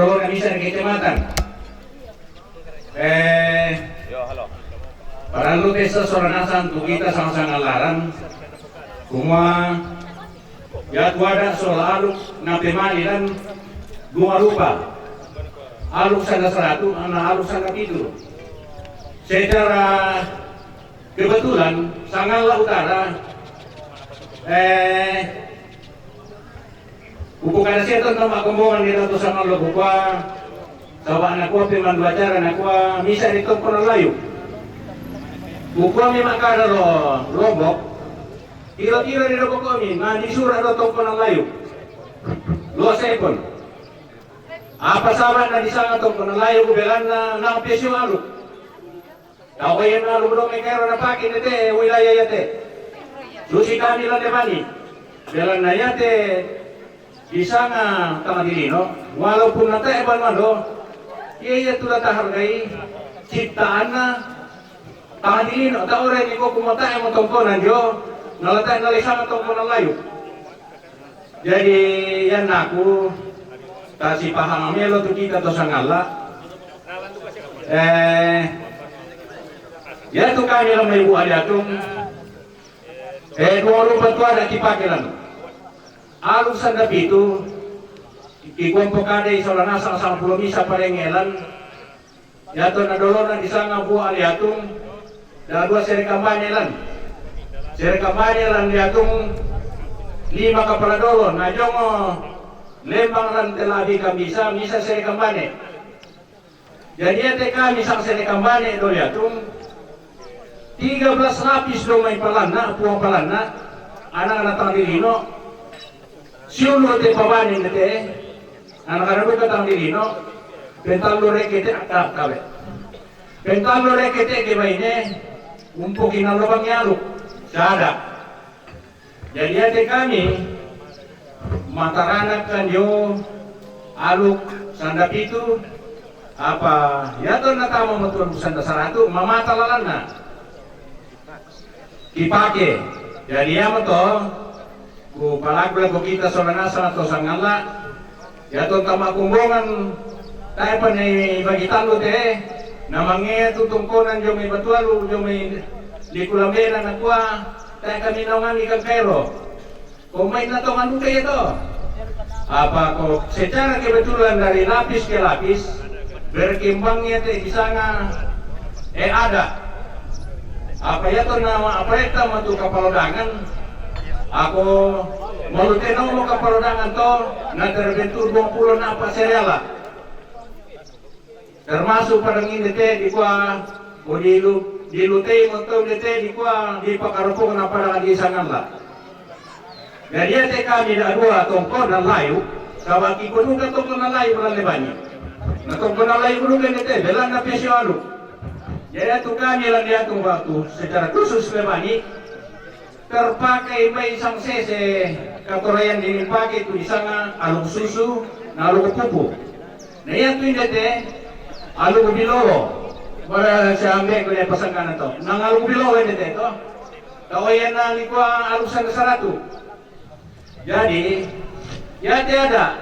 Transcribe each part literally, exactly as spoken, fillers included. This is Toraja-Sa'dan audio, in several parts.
Ora bisa di kecamatan. Eh, parallu te sa sola nasang tu kita sanga-sanga laran. Kumua, ya tu ada sola aluk na pemali lan dua rupa. Aluk sanda saratu, na aluk sanda pitu. Secara kebetulan, Sangalla Utara, eh, Upu kada setan tama kombongan ni Datu Sangallo kukua, sawa nakua pemandu acara nakua misa di tongkonan layu. Kukua mi makkada lo Lombok, tiro-tiro di Lombok komi, na disura do tongkonan layu. Lo sepon. Apa sawa na disanga tongkonan layu ku belanna nang pesio aluk. Tau iya na lumu dong mekero na pake tete wilayah iya te. Susi kami la demani. Belanna iya te disanga tama dilino, walaupun na tae ban mando, iya iya tu la tahargai ciptaanna tama dilino, tau re ni koku mo tae mo tongkonan jo, na la tae na lisanga tongkonan layu. Jadi, iyan aku, tasipahang melo tu kita to Sangalla. Eh, ya tu kami la mai Bu Aliatung. Eh, dua rupa tu ada kipake lan. Aluk sanda pitu, kikuampo kada isola nasang sangpulo misa parengelan. Yato na dolona disanga Bu Aliatung, da dua sere kambane lan. Sere kambane lan diatung lima kapala dolo, na jongo lembang lan telabi kambisa, misa sere kambane. Jadi iya te kami sang sere kambane do diatung, tiga belas lapis do mai palanna, puang palanna, anak-anak tang dilino, siulu te pabane te, anak-anak buka tang dilino, pentallu rekete akka kabe. Pentallu rekete ke baine, umpoki na lobang aluk, sada. Jadi iya te kami, mataranak kan jo aluk sanda pitu, apa iya to na tama matuan sanda saratu, mamata lalanna. Kipake. Jadi iya mo to, ku palaku lako kita sola nasang to Sangalla, iya to tama kombongan, tae pa ni bagi tallu te, na mange tu tongkonan jo mai Batualu, jo mai Likulambena nakua, tae kami naungan ikan kairo. Ko mai na tongan duka iya to. Apa ko secara kebetulan dari lapis ke lapis, berkembangnya te disanga, eh, ada. Apa iya to nama apa eta matu kapalodangan, ako malu te nomo kapalodangan to, na terbentuk dua puluh na apa seriala. Termasuk padang ini te dikua, o dilu, dilutei mo tau de te dikua, di pakaropok na padang di Sangalla. Jadi iya te kami da dua tongkonan layu, sabaki koduka tongkonan layu lan lebani. Na tongkonan layu koduka ini te, belanna pesio aluk. Jadi iya tu kami lan diatung waktu secara khusus lebani, terpakai mai sang sese katorayan dini pake tu disanga aluk susu, na aluk pupu. Na iya tu inde te, aluk bilolo. Wala siambe ko iya pasangkana to. Nang aluk bilolo inde te to. Tau iya na likua aluk sanda saratu. Jadi, iya te ada.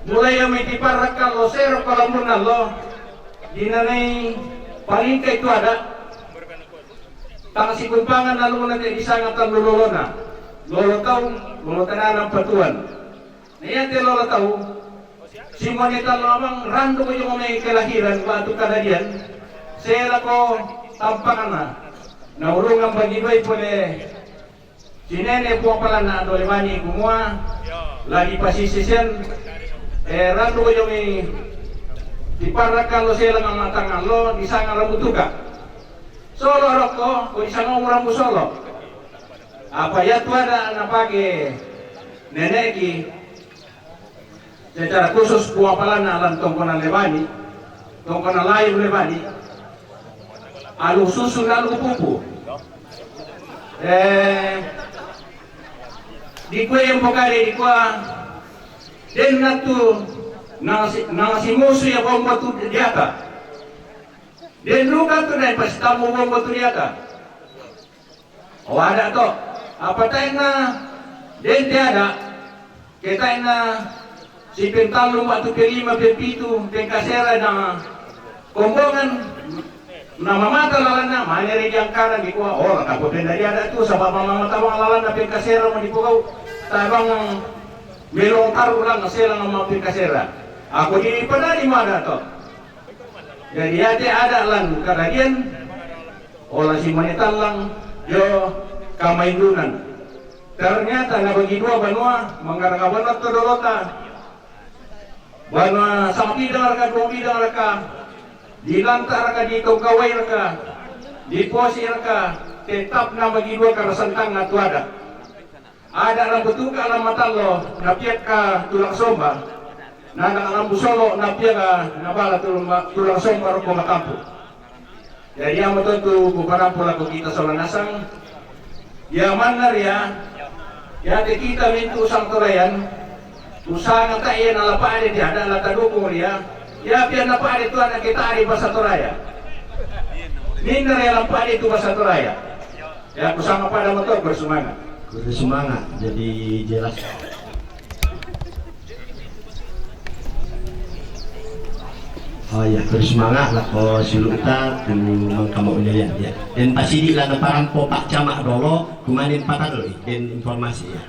Mulai iya mai tiparrakka lo sero palamunna lo. Dinanai palingkai tu ada. Tang sikumpangan alukna te disanga tallu lolona. Lolo tau, lolo tanana patuan. Na iya te lolo tau, simone tallo amang randu ko jo mai kelahiran batu kadadian, sela ko tampanganna, na urungan bagi doi pole sinene puang palanna dole mani kumua, lagi pasisisen, eh, randu ko jo mai tiparrakka lo sela mamatangan lo, disanga rambu tuka. Solo rokko, ko disanga rambu solo. Apa iya tu ada napake neneki, secara khusus puapalanna lan tongkonan lebani, tongkonan layu lebani, aluk susu na aluk pupu. Eh, dikua yang pokade dikua, den natu nang si, nang si musu ya bombo tu diata. Den duka tu na pasitamu bombo tu diata. O ada to. Apa taina den te ada. Ke taina Si pengtallu, matu pelima, pengpitu, pengkasera na kombongan, na mamata lalanna, mane re jangkara dikua, oh, la tapopendadiada tu, saba mamata bang lalanna pengkasera mo dipogau, tabang melong taru lang selang ma pengkasera. Aku di padari mada to. Jadi ate ada lan kadadian, ola si mane tallang jo kamaindunan. Ternyata nabagi dua banua, mangaraka banua to dolota. Banua sanga bidang raka, dua bidang raka, di lanta raka, di tongkawai raka, di posi raka, tetap nabagi dua karasantang atu ada. Ada rambu tuka la matallo, napiakka tulang somba. Nada rambu solo, napiakka nabala tulang, tulang somba roko matampu. Jadi, ia mo tontu kuparampu lako kita sola nasang. Ia manna ria, ia te kita mintu sang torayan, usanga ta ia nalapade ti ada la tadukung ria, ia pia napade tu anak kita ari basa toraya. Minna ria lapade tu basa toraya. Ya, kusanga pada motor bersemangat. Kurang semangat, jadi jelas. Oh ya, terus semangat lah ko silu'ta tu mangkama unilian ya. Dan pasidi lah naparampo Pak Camat dolo, kumanin patang lo, dan informasi ya.